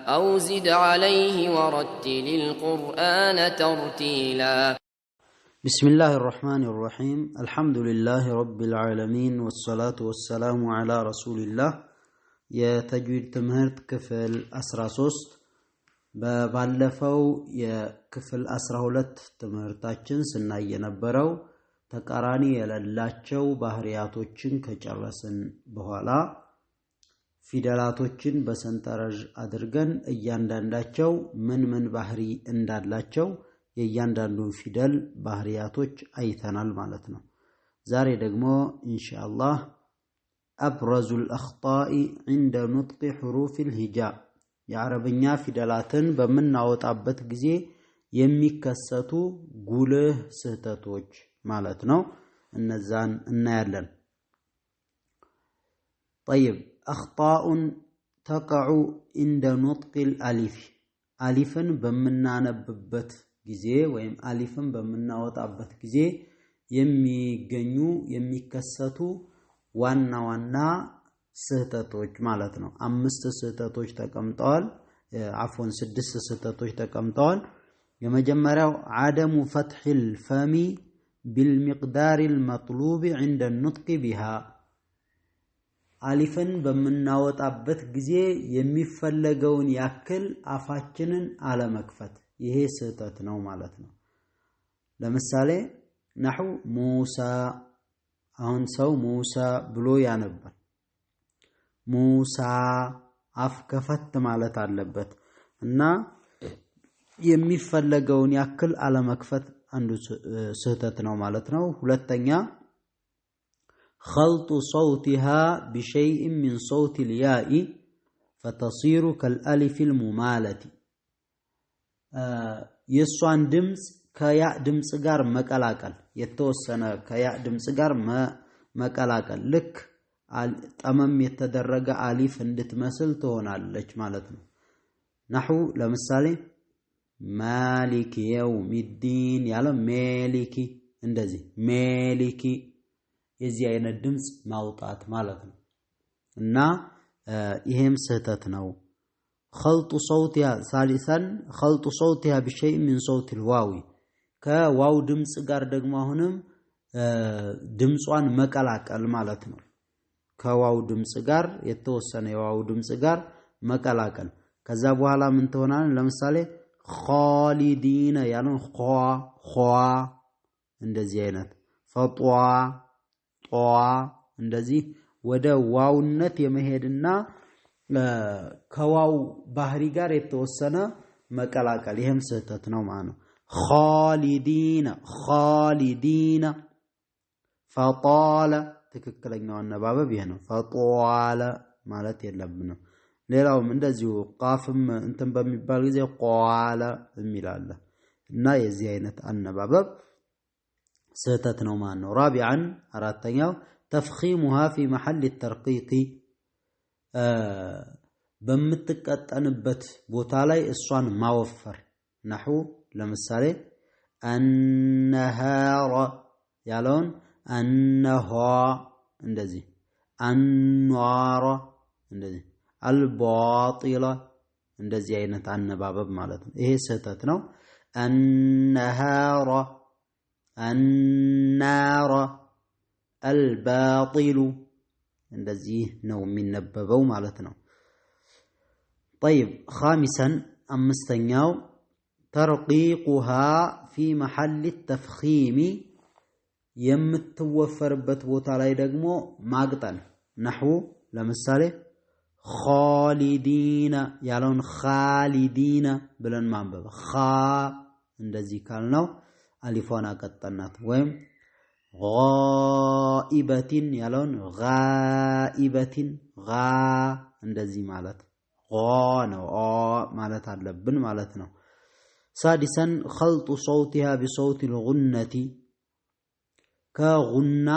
أو زد عليه ورتل القرآن ترتيلا. بسم الله الرحمن الرحيم، الحمد لله رب العالمين، والصلاة والسلام على رسول الله። የተጅዊድ ትምህርት ክፍል 13። ባለፈው የክፍል 12 ትምህርታችን ስናይ የነበረው ተቃራኒ የሌላቸው ባህሪያቶችን ከጨረስን በኋላ ፊደላቶችን በሰንጠረዥ አድርገን እያንዳንዳቸው ምን ምን ባህሪ እንዳላቸው የእያንዳንዱን ፊደል ባህሪያቶች አይተናል ማለት ነው። ዛሬ ደግሞ ኢንሻአላህ أبرز الأخطاء عند نطق حروف الهجاء፣ የአረብኛ ፊደላትን በምናወጣበት ጊዜ የሚከሰቱ ጉልህ ስህተቶች ማለት ነው። እነዛን እናያለን። طيب، أخطاء تقع عند نطق الألف፣ አሊፍን በምናነብበት ጊዜ ወይም አሊፍን በምናወጣበት ጊዜ የሚገኙ የሚከሰቱ ዋና ዋና ስህተቶች ማለት ነው። አምስት ስህተቶች ተቀምጠዋል። عفوا፣ ስድስት ስህተቶች ተቀምጠዋል። የመጀመሪያው عدم فتح الفم بالمقدار المطلوب عند النطق بها፣ አሊፍን በምናወጣበት ጊዜ የሚፈለገውን ያክል አፋችንን አለመክፈት፣ ይሄ ስህተት ነው ማለት ነው። ለምሳሌ نحو موسى፣ አሁን ሰው ሙሳ ብሎ ያነባል። ሙሳ አፍ ከፈት ማለት አለበት እና የሚፈለገውን ያክል አለመክፈት አንዱ ስህተት ነው ማለት ነው። ሁለተኛ خلط صوتها بشيء من صوت الياء فتصير كالألف الممالة፣ የእሷን ድምፅ ከያ ድምፅ ጋር መቀላቀል፣ የተወሰነ ከያ ድምፅ ጋር መቀላቀል ልክ ጠመም የተደረገ አሊፍ እንድትመስል ትሆናለች ማለት ነው። نحو ለምሳሌ مالك يوم الدين ያለው ሜሊኪ፣ እንደዚህ ሜሊኪ የዚህ አይነት ድምፅ ማውጣት ማለት ነው እና ይሄም ስህተት ነው። خلط صوتها، ثالثا خلط صوتها بشيء من صوت الواو፣ ከዋው ድምፅ ጋር ደግሞ አሁንም ድምጿን መቀላቀል ማለት ነው። ከዋው ድምፅ ጋር፣ የተወሰነ የዋው ድምፅ ጋር መቀላቀል። ከዛ በኋላ ምን ትሆናለች? ለምሳሌ خالدين ያለውን ኸ ኸ እንደዚህ አይነት፣ ፈጧ ጧ እንደዚህ ወደ ዋውነት የመሄድና ከዋው ባህሪ ጋር የተወሰነ መቀላቀል፣ ይህም ስህተት ነው ማለት ነው። خالدين خالدين فطال፣ ትክክለኛው አነባበብ ይህ ነው። ፈጧለ ማለት የለብንም። ሌላውም እንደዚሁ ቃፍም እንትን በሚባል ጊዜ ቋለ የሚል አለ እና የዚህ አይነት አነባበብ ስህተት ነው ማለት ነው። رابعا አራተኛው تفخيمها في محل الترقيق፣ በምትቀጠንበት ቦታ ላይ እሷን ማወፈር። نحو ለምሳሌ النهار ያለውን አነኋ እንደዚህ፣ አኗራ እንደዚህ፣ الباطل እንደዚህ አይነት አነባበብ ማለት ነው። ይሄ ስህተት ነው። النهار፣ النار፣ الباطل እንደዚህ ነው የሚነበበው ማለት ነው። طيب، خامسا አምስተኛው ترقيقها في محل التفخيم፣ የምትወፈርበት ቦታ ላይ ደግሞ ማቅጠን። نحو ለምሳሌ خالدين ያለውን ኻሊዲነ ብለን ማንበብ፣ ኻ እንደዚህ ካልነው አሊፏን አቀጠናት። ወይም غائبة ያለውን ጋኢበቲን ጋ እንደዚህ ማለት ጋ ነው ኦ ማለት አለብን ማለት ነው። سادسا خلط صوتها بصوت الغنة፣ ከጉና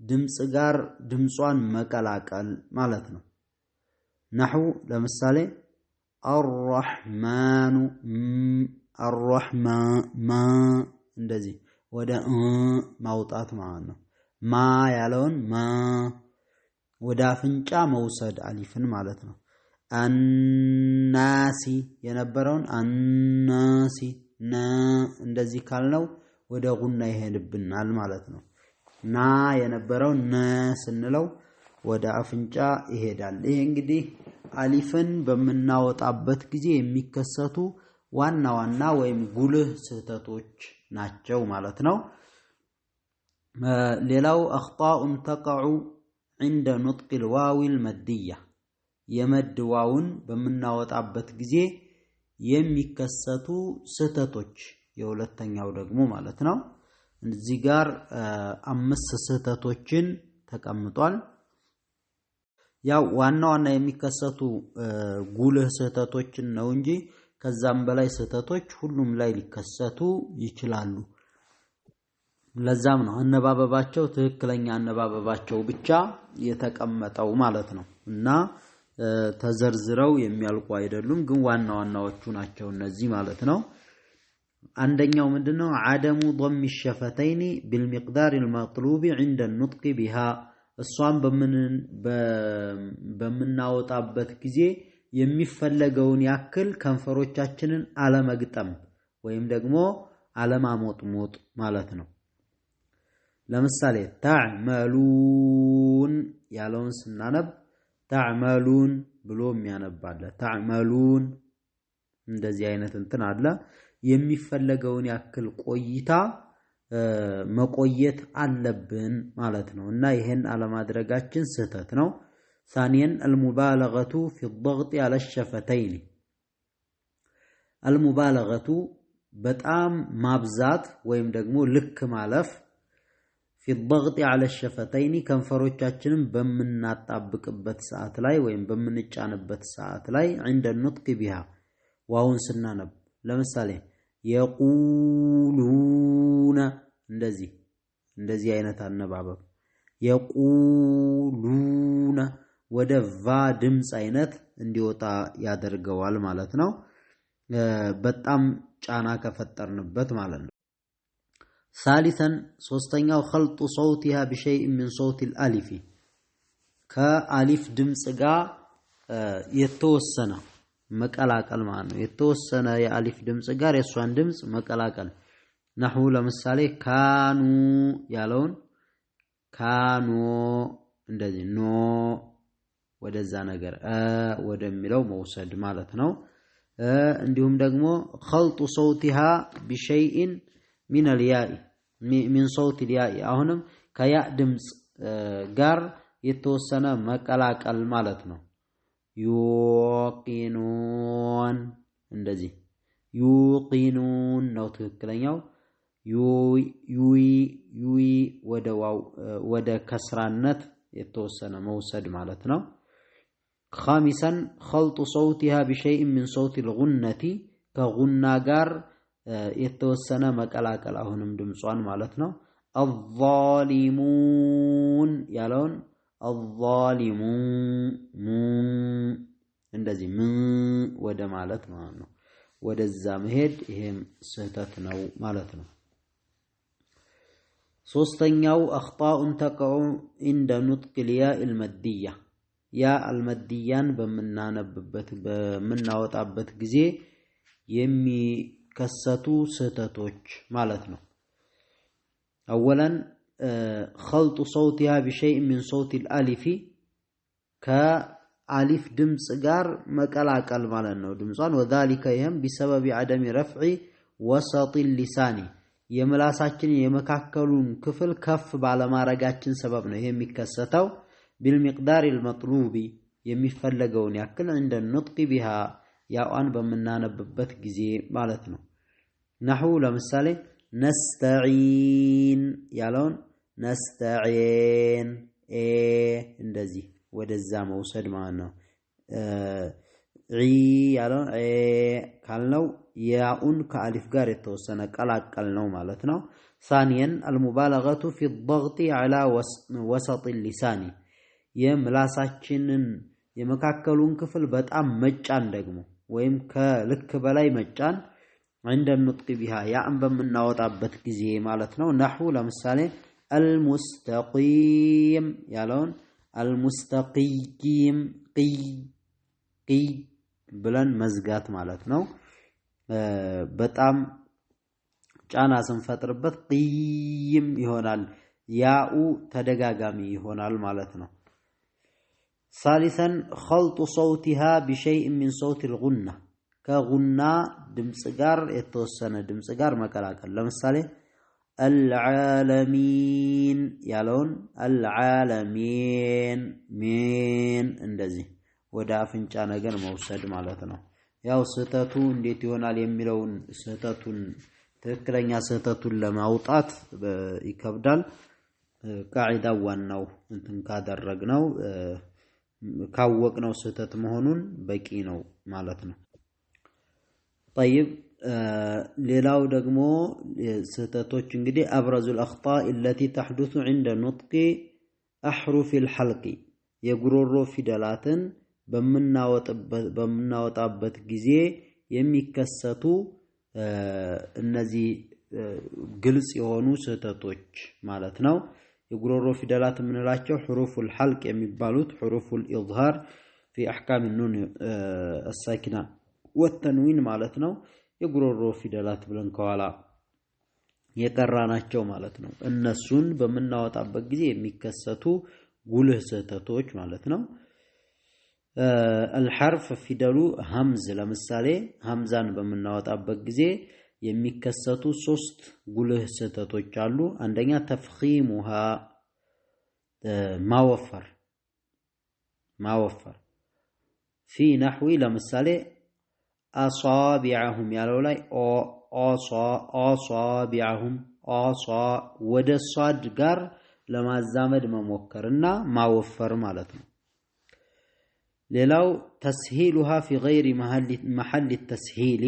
ድምፅ ጋር ድምጿን መቀላቀል ማለት ነው። نحو ለምሳሌ الرحمن አረሕማ እንደዚህ ወደ ማውጣት ማለት ነው። ማ ያለውን ማ ወደ አፍንጫ መውሰድ አሊፍን ማለት ነው። አናሲ የነበረውን አናሲ ና እንደዚህ ካልነው ወደ ጉና ይሄድብናል ማለት ነው። ና የነበረው ነ ስንለው ወደ አፍንጫ ይሄዳል። ይሄ እንግዲህ አሊፍን በምናወጣበት ጊዜ የሚከሰቱ ዋና ዋና ወይም ጉልህ ስህተቶች ናቸው ማለት ነው። ሌላው አኽጣኡን ተቀዑ ዒንደ ኑጥቅ ልዋዊ ልመድያ፣ የመድ ዋውን በምናወጣበት ጊዜ የሚከሰቱ ስህተቶች የሁለተኛው ደግሞ ማለት ነው። እዚህ ጋር 5 ስህተቶችን ተቀምጧል። ያው ዋና ዋና የሚከሰቱ ጉልህ ስህተቶችን ነው እንጂ ከዛም በላይ ስህተቶች ሁሉም ላይ ሊከሰቱ ይችላሉ። ለዛም ነው አነባበባቸው ትክክለኛ አነባበባቸው ብቻ የተቀመጠው ማለት ነው። እና ተዘርዝረው የሚያልቁ አይደሉም፣ ግን ዋና ዋናዎቹ ናቸው እነዚህ ማለት ነው። አንደኛው ምንድነው? عدم ضم الشفتين بالمقدار المطلوب عند النطق بها፣ እሷን በምናወጣበት ጊዜ የሚፈለገውን ያክል ከንፈሮቻችንን አለመግጠም ወይም ደግሞ አለማሞጥሞጥ ማለት ነው። ለምሳሌ ተዕመሉን ያለውን ስናነብ ተዕመሉን ብሎ የሚያነባለ ተዕመሉን እንደዚህ አይነት እንትን አለ። የሚፈለገውን ያክል ቆይታ መቆየት አለብን ማለት ነው። እና ይሄን አለማድረጋችን ስህተት ነው። ثانيا المبالغة في الضغط على الشفتين፣ المبالغة በጣም ማብዛት ወይም ደግሞ ልክ ማለፍ፣ في الضغط على الشفتين ከንፈሮቻችንን በምናጣብቅበት ሰዓት ላይ ወይም በምንጫንበት ሰዓት ላይ عند النطق بها ዋውን ስናነብ፣ ለምሳሌ የቁሉነ እንደዚህ እንደዚህ አይነት አነባበብ የቁሉነ ወደ ቫ ድምፅ አይነት እንዲወጣ ያደርገዋል ማለት ነው። በጣም ጫና ከፈጠርንበት ማለት ነው። ثالثا ሶስተኛው خلط صوتها بشيء من صوت الالف፣ ከአሊፍ ድምፅ ጋር የተወሰነ መቀላቀል ማለት ነው። የተወሰነ የአሊፍ ድምፅ ጋር የእሷን ድምፅ መቀላቀል። ነሑ ለምሳሌ ካኑ ያለውን ካኖ እንደዚህ ኖ ወደዛ ነገር ወደሚለው መውሰድ ማለት ነው። እንዲሁም ደግሞ خلط صوتها بشيء من الياء من صوت الياء፣ አሁንም ከያ ድምፅ ጋር የተወሰነ መቀላቀል ማለት ነው። ዩቂኑን እንደዚህ ዩቂኑን ነው ትክክለኛው። ዩይ ዩይ ወደ ዋው ወደ ከስራነት የተወሰነ መውሰድ ማለት ነው። خامسا خلط صوتها بشيء من صوت الغنة፣ ከጉና ጋር የተወሰነ መቀላቀል አሁንም ድምጿን ማለት ነው። الظالمون ያለውን الظالمون እንደዚህ ም ወደ ማለት ማለት ነው። ወደዛ መሄድ ይሄም ስህተት ነው ማለት ነው። ሶስተኛው አኽጣኡን ተቀዑ عند نطق الياء المدية፣ ያ አልመድያን በምናነብበት በምናወጣበት ጊዜ የሚከሰቱ ስህተቶች ማለት ነው። أولا خلط صوتها بشيء من صوت الألف፣ ከአሊፍ ድምፅ ጋር መቀላቀል ማለት ነው ድምጿን። وذلك ይህም بسبب عدم رفع وسط اللسان፣ የምላሳችን የመካከሉን ክፍል ከፍ ባለማረጋችን ሰበብ ነው ይሄ የሚከሰተው። بالمقدار المطلوب የሚፈለገውን ያክል عند النطق بها ያዋን በምናነብበት ጊዜ ማለት ነው። ነሑ ለምሳሌ ነስተዒን ያለውን ነስተዒን ኤ እንደዚህ ወደዛ መውሰድ ማለት ነው። ዒ ያለውን ዔ ካልነው ያኡን ከአሊፍ ጋር የተወሰነ ቀላቀል ነው ማለት ነው። ثانيا المبالغة في الضغط على وسط اللسان፣ የምላሳችንን የመካከሉን ክፍል በጣም መጫን ደግሞ ወይም ከልክ በላይ መጫን عند النطق بها ያእን በምናወጣበት ጊዜ ማለት ነው። ነሑ ለምሳሌ አልሙስተቂም ያለውን አልሙስተቂም ቅይ ቂ ብለን መዝጋት ማለት ነው። በጣም ጫና ስንፈጥርበት ቅይም ይሆናል፣ ያኡ ተደጋጋሚ ይሆናል ማለት ነው። ሳሊሰን ኸልጡ ሰውቲሃ ቢሸይእ ሚን ሰውት ልጉና፣ ከጉና ድምፅ ጋር የተወሰነ ድምፅ ጋር መቀላቀል። ለምሳሌ العالمين ያለውን العالمين ሚን እንደዚህ ወደ አፍንጫ ነገር መውሰድ ማለት ነው። ያው ስህተቱ እንዴት ይሆናል የሚለውን ስህተቱን ትክክለኛ ስህተቱን ለማውጣት ይከብዳል። ቃዒዳ ዋናው እንትን ካደረግነው ካወቅነው ስህተት መሆኑን በቂ ነው ማለት ነው። ጠይብ፣ ሌላው ደግሞ ስህተቶች እንግዲህ أبرز الأخطاء التي تحدث عند نطق أحرف الحلق፣ የጉሮሮ ፊደላትን በምናወጣበት ጊዜ የሚከሰቱ እነዚህ ግልጽ የሆኑ ስህተቶች ማለት ነው። የጉሮሮ ፊደላት የምንላቸው حروف الحلق የሚባሉት حروف الإظهار في أحكام النون الساكنة والتنوين ማለት ነው። የጉሮሮ ፊደላት ብለን ከኋላ የቀራናቸው ማለት ነው። እነሱን በምናወጣበት ጊዜ የሚከሰቱ ጉልህ ስህተቶች ማለት ነው። الحرف ፊደሉ ሀምዝ፣ ለምሳሌ ሀምዛን በምናወጣበት ጊዜ የሚከሰቱ ሶስት ጉልህ ስህተቶች አሉ። አንደኛ تفخيمها ማወፈር ማወፈር في نحو ለምሳሌ أصابعهم ያለው ላይ أصابعهم አሷ ወደ ሷድ ጋር ለማዛመድ መሞከር እና ማወፈር ማለት ነው። ሌላው تسهيلها في غير محل التسهيل፣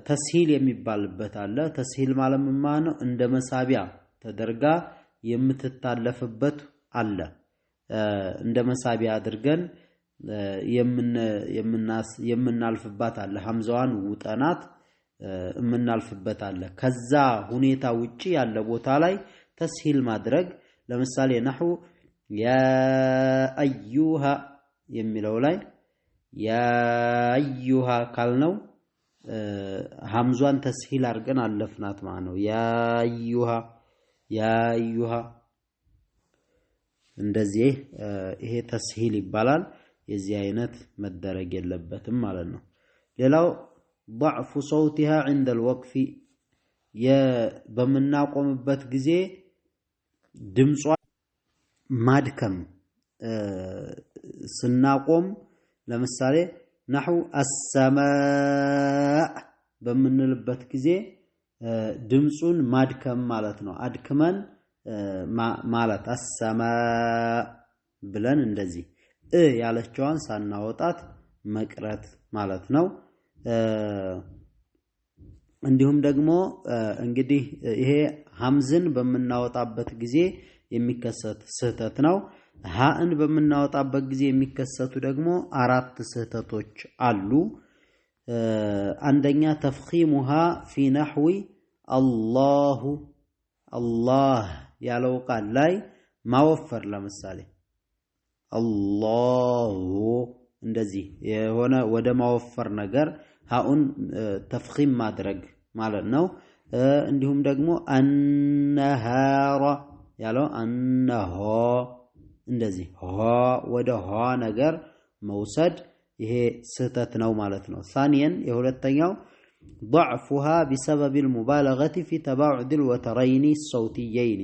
تسهيل የሚባልበት አለ። تسهيل ማለት ምን ማለት ነው? እንደ መሳቢያ ተደርጋ የምትታለፍበት አለ። እንደ መሳቢያ አድርገን የምናልፍባት አለ። ሀምዛዋን ውጠናት የምናልፍበት አለ። ከዛ ሁኔታ ውጪ ያለ ቦታ ላይ ተስሂል ማድረግ፣ ለምሳሌ ነሕው ያ አዩሃ የሚለው ላይ ያ አዩሃ ካልነው ሀምዟን ተስሂል አድርገን አለፍናት ማለት ነው። ያ አዩሃ ያ አዩሃ እንደዚህ ይሄ ተስሂል ይባላል። የዚህ አይነት መደረግ የለበትም ማለት ነው። ሌላው ضعف صوتها عند الوقف፣ በምናቆምበት ጊዜ ድምጿ ማድከም ስናቆም፣ ለምሳሌ ነሕው አሰማእ በምንልበት ጊዜ ድምፁን ማድከም ማለት ነው። አድክመን ማለት አሰማእ ብለን እንደዚህ እ ያለችዋን ሳናወጣት መቅረት ማለት ነው። እንዲሁም ደግሞ እንግዲህ ይሄ ሀምዝን በምናወጣበት ጊዜ የሚከሰት ስህተት ነው። ሃእን በምናወጣበት ጊዜ የሚከሰቱ ደግሞ አራት ስህተቶች አሉ። አንደኛ ተፍኺሙሃ ፊ ነሕዊ አላሁ፣ አላህ ያለው ቃል ላይ ማወፈር፣ ለምሳሌ አላሁ እንደዚህ የሆነ ወደ ማወፈር ነገር ሃኡን ተፍኺም ማድረግ ማለት ነው። እንዲሁም ደግሞ አነሃራ ያለው አነሆ እንደዚህ ሆ ወደ ሆ ነገር መውሰድ ይሄ ስህተት ነው ማለት ነው። ثانيا የሁለተኛው ضعفها بسبب المبالغة في تباعد الوترين الصوتيين፣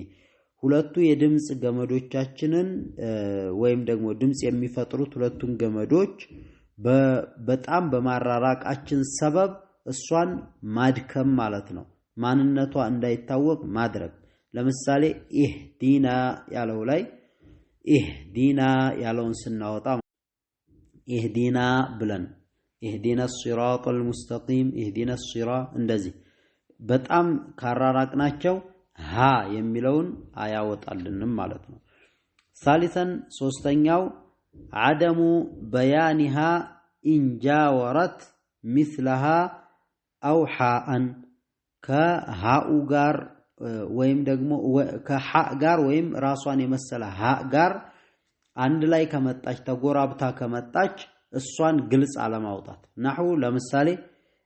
ሁለቱ የድምፅ ገመዶቻችንን ወይም ደግሞ ድምፅ የሚፈጥሩት ሁለቱን ገመዶች በጣም በማራራቃችን ሰበብ እሷን ማድከም ማለት ነው። ማንነቷ እንዳይታወቅ ማድረግ። ለምሳሌ اهدنا ያለው ላይ اهدنا ያለውን ስናወጣ اهدنا ብለን اهدنا الصراط المستقيم اهدنا الصرا እንደዚህ በጣም ካራራቅናቸው ሃ የሚለውን አያወጣልንም ማለት ነው። ثالثا ሶስተኛው عدم بيانها إن جاورت مثلها أو حاء፣ ከሃኡ ጋር ወይም ደግሞ ከሃ ጋር ወይም ራሷን የመሰለ ሃ ጋር አንድ ላይ ከመጣች ተጎራብታ ከመጣች እሷን ግልጽ አለማውጣት። ናሁ ለምሳሌ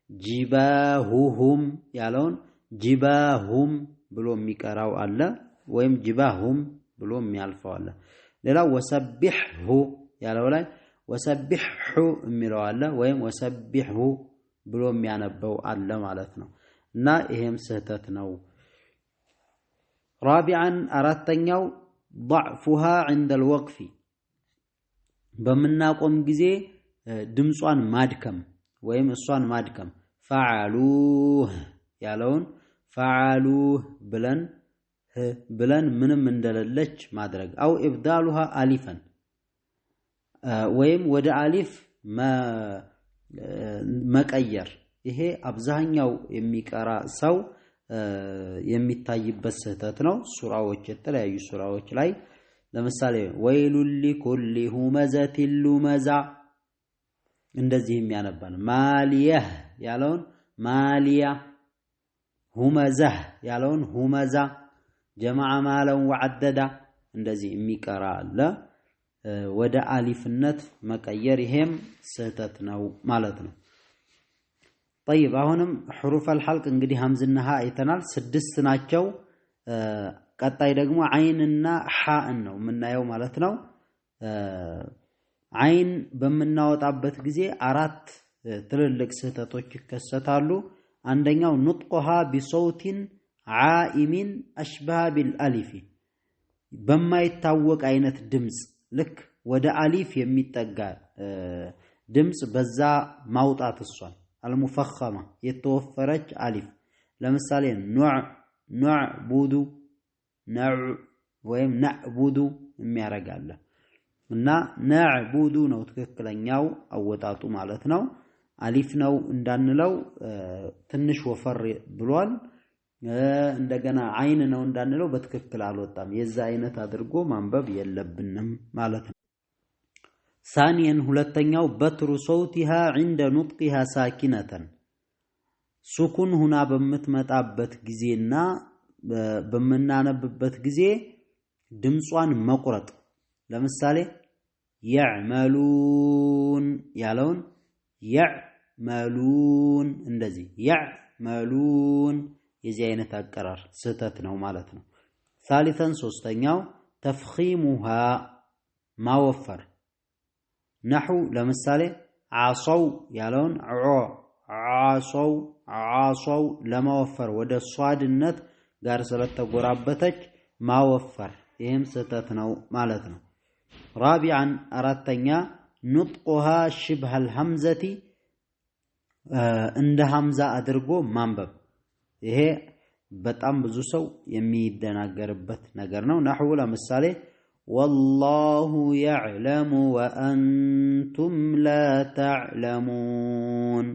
ጂባሁሁም ያለውን ጂባሁም ብሎ የሚቀራው አለ፣ ወይም ጂባሁም ብሎ የሚያልፈው አለ። ሌላው ወሰቢሕሁ ያለው ላይ ወሰቢሕሁ የሚለው አለ፣ ወይም ወሰቢሕሁ ብሎ የሚያነበው አለ ማለት ነው። እና ይሄም ስህተት ነው። ራቢዓን አራተኛው ضعفها عند الوقف በምናቆም ጊዜ ድምጿን ማድከም ወይም እሷን ማድከም። ፈዓሉህ ያለውን ፈዓሉህ ብለን ምንም እንደሌለች ማድረግ። አው ኢብዳሉሃ አሊፈን ወይም ወደ አሊፍ መቀየር። ይሄ አብዛኛው የሚቀራ ሰው የሚታይበት ስህተት ነው። ሱራዎች የተለያዩ ሱራዎች ላይ ለምሳሌ ወይሉን ሊኩሊ ሁመዘቲን ሉመዛ እንደዚህ የሚያነባን፣ ማሊየህ ያለውን ማሊያ፣ ሁመዘህ ያለውን ሁመዛ፣ ጀማዓ ማለን ወዐደዳ እንደዚህ የሚቀራ አለ። ወደ አሊፍነት መቀየር ይሄም ስህተት ነው ማለት ነው። ጠይብ አሁንም ሕሩፍ አልሐልቅ እንግዲህ ሀምዝና ሀ አይተናል፣ 6 ናቸው። ቀጣይ ደግሞ ዓይንና ሐእን ነው የምናየው ማለት ነው። ዓይን በምናወጣበት ጊዜ 4 ትልልቅ ስህተቶች ይከሰታሉ። አንደኛው ኑጥቁሃ ቢሰውቲን ዓኢሚን አሽባህ ቢልአሊፊ በማይታወቅ አይነት ድምፅ ልክ ወደ አሊፍ የሚጠጋ ድምፅ በዛ ማውጣት እሷን አልሙፈኸማ የተወፈረች አሊፍ። ለምሳሌ ኑዕ ኑዕቡዱ ነዕ ወይም ነዕቡዱ የሚያረጋለ እና ነዕቡዱ ነው ትክክለኛው አወጣጡ ማለት ነው። አሊፍ ነው እንዳንለው ትንሽ ወፈር ብሏል። እንደገና አይን ነው እንዳንለው በትክክል አልወጣም። የዛ አይነት አድርጎ ማንበብ የለብንም ማለት ነው። ሳኒየን ሁለተኛው በትሩ ሰውቲሃ عند نطقها ساكنة ሱኩን ሁና በምትመጣበት ጊዜና በምናነብበት ጊዜ ድምጿን መቁረጥ። ለምሳሌ يعملون ያለውን يعملون እንደዚህ يعملون የዚህ አይነት አቀራር ስህተት ነው ማለት ነው። ثالثا ሶስተኛው ተፍኺሙሃ ማወፈር። ነሑ ለምሳሌ ዓሰው ያለውን ዓሰው ዓሰው ለማወፈር ወደ ሷድነት ጋር ስለተጎራበተች ማወፈር ይህም ስህተት ነው ማለት ነው። ራቢዓን አራተኛ ኑጥቁሃ ሽብሃል ሐምዘቲ እንደ ሐምዛ አድርጎ ማንበብ። ይሄ በጣም ብዙ ሰው የሚደናገርበት ነገር ነው። ነሕው ለምሳሌ ወላሁ የዕለሙ ወአንቱም ላ ተዕለሙን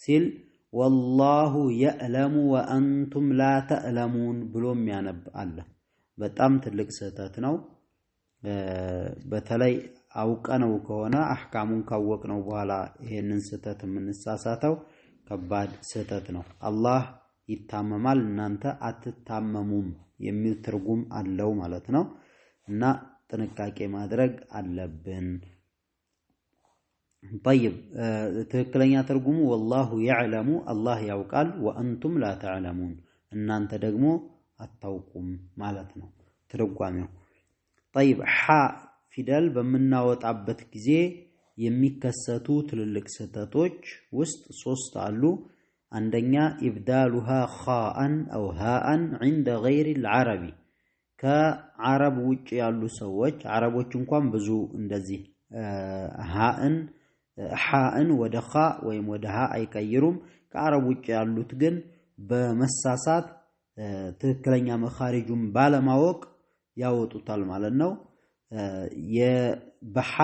ሲል ወላሁ የዕለሙ ወአንቱም ላ ተዕለሙን ብሎ የሚያነብ አለ። በጣም ትልቅ ስህተት ነው። በተለይ አውቀነው ከሆነ አህካሙን ካወቅነው በኋላ ይሄንን ስህተት የምንሳሳተው ከባድ ስህተት ነው። አላህ ይታመማል እናንተ አትታመሙም የሚል ትርጉም አለው ማለት ነው። እና ጥንቃቄ ማድረግ አለብን። طيب ትክክለኛ ትርጉሙ ወላሁ የዕለሙ አላህ ያውቃል፣ ወአንቱም ላ ተዕለሙን እናንተ ደግሞ አታውቁም ማለት ነው ትርጓሜው። طيب ሐ ፊደል በምናወጣበት ጊዜ የሚከሰቱ ትልልቅ ስህተቶች ውስጥ 3 አሉ። አንደኛ ኢብዳሉሃ ኻአን አው ሃአን عند غير العربي ከዓረብ ውጭ ያሉ ሰዎች ዓረቦች እንኳን ብዙ እንደዚህ ሃእን ሐእን ወደ ኻ ወይም ወደ ሃ አይቀይሩም። ከዓረብ ውጭ ያሉት ግን በመሳሳት ትክክለኛ መኻሪጁን ባለማወቅ ያወጡታል ማለት ነው። የበሐ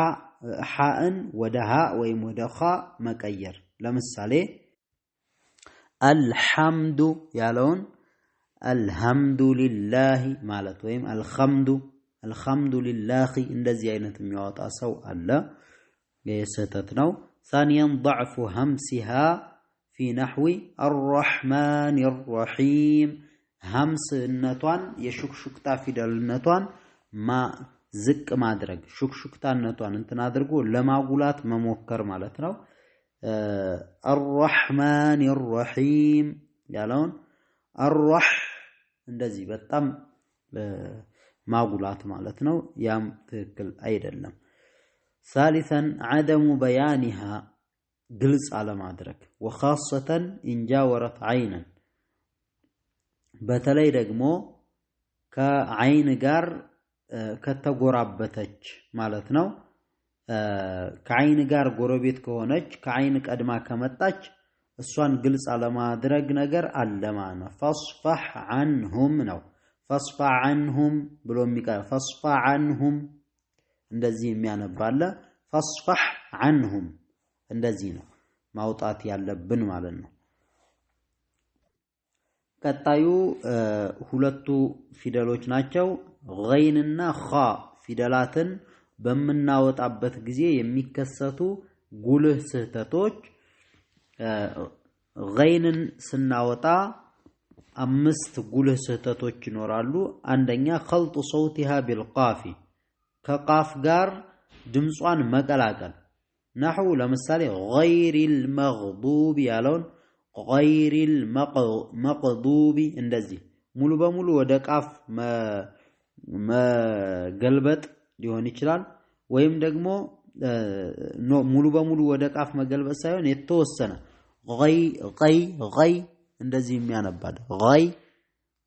ሐእን ወደ ሃ ወይም ወደ ኻ መቀየር። ለምሳሌ አልሐምዱ ያለውን አልሐምዱ ሊላሂ ማለት ወይም አልሐምዱ አልሐምዱ ሊላሂ እንደዚህ አይነት የሚያወጣ ሰው አለ። ይህ ስህተት ነው። ثانيا ضعف همسها في نحو الرحمن الرحيم همስነቷን የሹክሹክታ ፊደልነቷን ዝቅ ማድረግ ሹክሹክታነቷን እንትን አድርጎ ለማጉላት መሞከር ማለት ነው። አርራህማን አርራሂም ያለውን አርራህ እንደዚህ በጣም ማጉላት ማለት ነው። ያም ትክክል አይደለም። ثالثا عدم بيانها ግልጽ አለማድረግ وخاصة إن جاورت عينا በተለይ ደግሞ ከዓይን ጋር ከተጎራበተች ማለት ነው። ከዓይን ጋር ጎረቤት ከሆነች ከዓይን ቀድማ ከመጣች እሷን ግልጽ አለማድረግ ነገር አለ ማለት ነው። فاصفح عنهم ነው። فاصفح عنهم ብሎ የሚቀር فاصفح عنهم እንደዚህ የሚያነባለ فاصفح عنهم እንደዚህ ነው ማውጣት ያለብን ማለት ነው። ቀጣዩ ሁለቱ ፊደሎች ናቸው። ገይንና ኻ ፊደላትን በምናወጣበት ጊዜ የሚከሰቱ ጉልህ ስህተቶች። ገይንን ስናወጣ አምስት ጉልህ ስህተቶች ይኖራሉ። አንደኛ ኸልጡ ሰውቲሃ ቢልቃፊ ከቃፍ ጋር ድምጿን መቀላቀል። ነሕው ለምሳሌ ገይሪል መግዱቢ ያለውን ገይሪል መቅዱቢ እንደዚህ ሙሉ በሙሉ ወደ ቃፍ መገልበጥ ሊሆን ይችላል። ወይም ደግሞ ሙሉ በሙሉ ወደ ቃፍ መገልበጥ ሳይሆን የተወሰነ ገይ ገይ ገይ እንደዚህ የሚያነባል ገይ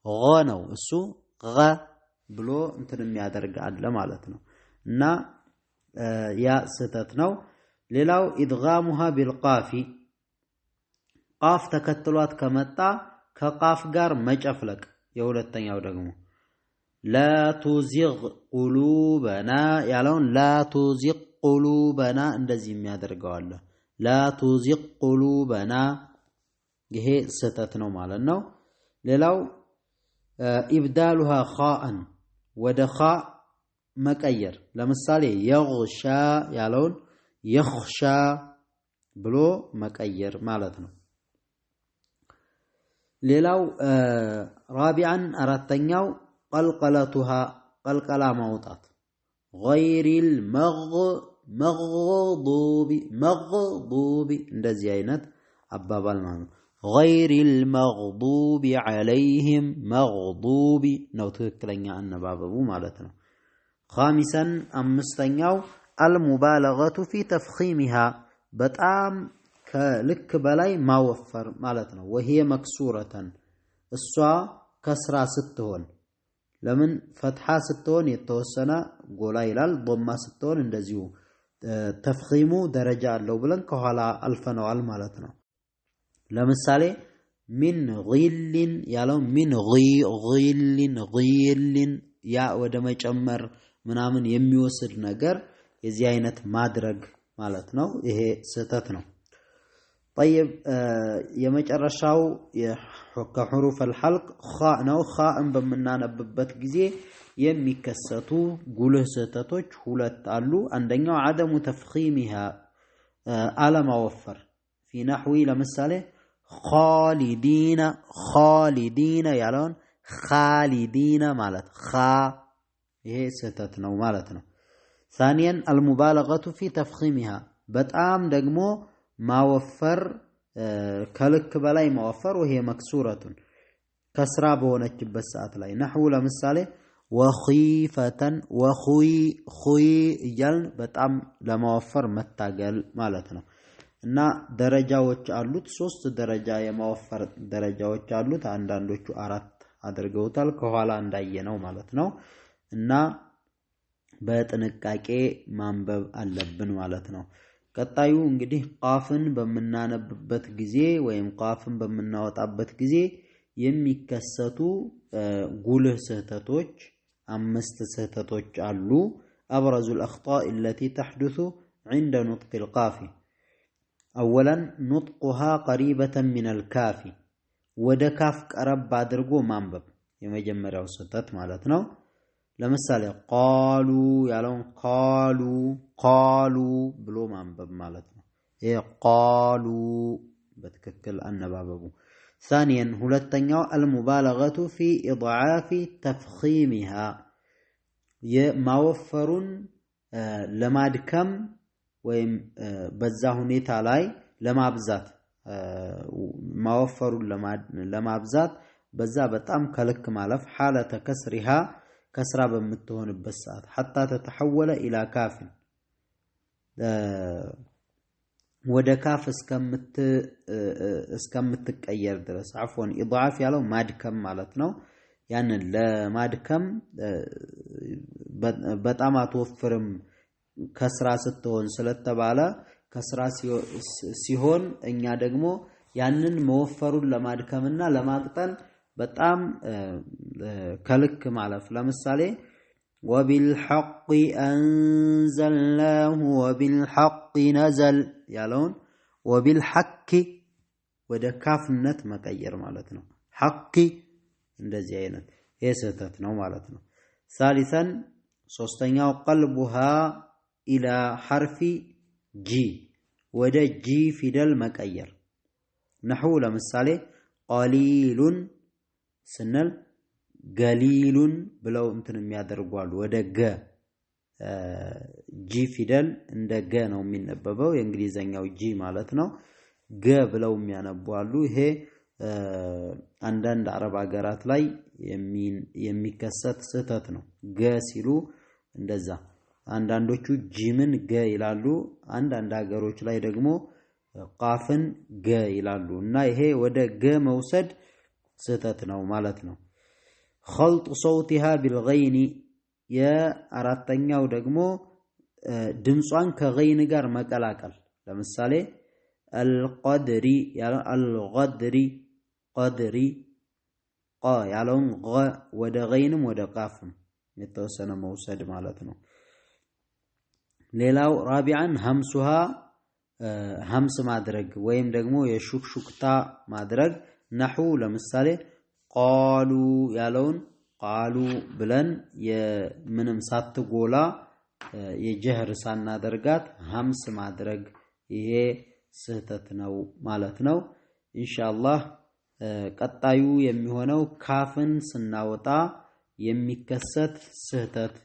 ገ ነው እሱ ገ ብሎ እንትን የሚያደርግ አለ ማለት ነው። እና ያ ስህተት ነው። ሌላው ኢድጋሙሃ ቢልቃፊ ቃፍ ተከትሏት ከመጣ ከቃፍ ጋር መጨፍለቅ። የሁለተኛው ደግሞ لا تزغ قلوبنا ያለውን لا تزغ قلوبنا እንደዚህ የሚያደርገው አለ። لا تزغ قلوبنا ይሄ ስህተት ነው ማለት ነው። ሌላው إبدالها خاء ወደ ኻ መቀየር። ለምሳሌ يغشى ያለውን يخشى ብሎ መቀየር ማለት ነው። ሌላው رابعا አራተኛው قلقلتها ቀልቀላ ማውጣት غير المغضوب መግዱቢ እንደዚህ አይነት አባባል ማለት ነው። غير المغضوب عليهم መግዱቢ ነው ትክክለኛ አነባበቡ ማለት ነው። خامسا አምስተኛው المبالغة في تفخيمها በጣም ከልክ በላይ ማወፈር ማለት ነው። وهي مكسورة እሷ ከስራ ስትሆን ለምን ፈትሓ ስትሆን የተወሰነ ጎላ ይላል። ዶማ ስትሆን እንደዚሁ ተፍኺሙ ደረጃ አለው ብለን ከኋላ አልፈነዋል ማለት ነው። ለምሳሌ من غل ያለው من غل غل ያ ወደ መጨመር ምናምን የሚወስድ ነገር የዚህ አይነት ማድረግ ማለት ነው። ይሄ ስህተት ነው። طيب የመጨረሻው ከ حروف الحلق ኻ ነው። ኻእን በምናነብበት ጊዜ የሚከሰቱ ጉልህ ስህተቶች ሁለት አሉ። አንደኛው عدم تفخيمها አለማወፈር في نحو ለምሳሌ خالدين خالدين ያለውን خالدين ማለት ኻ ይሄ ስህተት ነው ማለት ነው። ثانيا المبالغة في تفخيمها በጣም ደግሞ ማወፈር ከልክ በላይ ማወፈር وهي مكسورة ከስራ በሆነችበት ሰዓት ላይ نحو ለምሳሌ وخيفة وخي ኹይ እያልን በጣም ለማወፈር መታገል ማለት ነው። እና ደረጃዎች አሉት። ሶስት ደረጃ የማወፈር ደረጃዎች አሉት። አንዳንዶቹ አራት አድርገውታል ከኋላ እንዳየነው ማለት ነው። እና በጥንቃቄ ማንበብ አለብን ማለት ነው። ቀጣዩ እንግዲህ ቃፍን በምናነብበት ጊዜ ወይም ቃፍን በምናወጣበት ጊዜ የሚከሰቱ ጉልህ ስህተቶች አምስት ስህተቶች አሉ። أبرز الأخطاء التي تحدث عند نطق القاف أولا نطقها قريبة من الكاف ወደ ካፍ ቀረብ አድርጎ ማንበብ የመጀመሪያው ስህተት ማለት ነው። ለምሳሌ ቃሉ ያለውን ቃሉ ቃሉ ብሎ ማንበብ ማለት ነው። ይሄ ቃሉ በትክክል አነባበቡ። ثانيا ሁለተኛው المبالغة في إضعاف تفخيمها የማወፈሩን ለማድከም ወይም በዛ ሁኔታ ላይ ለማብዛት ማወፈሩን ለማብዛት በዛ በጣም ከልክ ማለፍ ሐለተ ከስሪሃ ከስራ በምትሆንበት ሰዓት ሐታ ተተሐወለ ኢላ ካፍን ወደ ካፍ እስከምትቀየር ድረስ عفوا ኢድዓፍ ያለው ማድከም ማለት ነው። ያንን ለማድከም በጣም አትወፍርም ከስራ ስትሆን ስለተባለ ከስራ ሲሆን እኛ ደግሞ ያንን መወፈሩን ለማድከምና ለማቅጠን በጣም ከልክ ማለፍ። ለምሳሌ ወቢልሐቅ አንዘልናሁ ወቢልሐቅ ነዘል ያለውን ወቢልሐቅ ወደ ካፍነት መቀየር ማለት ነው። ሐቅ እንደዚህ አይነት ይህ ስህተት ነው ማለት ነው። ሳሊሰን ሶስተኛው ቀልቡሃ ኢላ ሐርፊ ጂ ወደ ጂ ፊደል መቀየር። ነሕው ለምሳሌ ቀሊሉን ስንል ገሊሉን ብለው እንትን የሚያደርጉ አሉ። ወደ ገ G ፊደል እንደ ገ ነው የሚነበበው፣ የእንግሊዘኛው G ማለት ነው። ገ ብለው የሚያነቡ አሉ። ይሄ አንዳንድ አረብ ሀገራት ላይ የሚከሰት ስህተት ነው። ገ ሲሉ እንደዛ፣ አንዳንዶቹ ጂምን ገ ይላሉ። አንዳንድ ሀገሮች ላይ ደግሞ ቃፍን ገ ይላሉ። እና ይሄ ወደ ገ መውሰድ ስህተት ነው ማለት ነው። ኸልጡ ሰውቲሃ ቢልገይኒ የአራተኛው ደግሞ ድምጿን ከገይን ጋር መቀላቀል። ለምሳሌ አልቀድሪ አልቀድሪ ቀድሪ ቀ ያለውን ገ ወደ ገይንም ወደ ቃፍም የተወሰነ መውሰድ ማለት ነው። ሌላው ራቢዓን ሀምሱሃ ሀምስ ማድረግ ወይም ደግሞ የሹክሹክታ ማድረግ። ነሑ ለምሳሌ ቃሉ ያለውን ቃሉ ብለን የምንም ሳትጎላ የጀህር ሳናደርጋት ሀምስ ማድረግ ይሄ ስህተት ነው ማለት ነው። ኢንሻአላህ ቀጣዩ የሚሆነው ካፍን ስናወጣ የሚከሰት ስህተት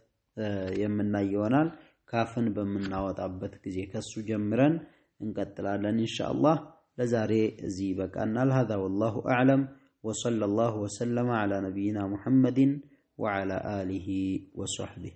የምናይ ይሆናል። ካፍን በምናወጣበት ጊዜ ከሱ ጀምረን እንቀጥላለን ኢንሻአላህ። ለዛሬ እዚህ ይበቃናል። هذا والله أعلم وصلى الله وسلم على نبينا محمد وعلى آله وصحبه.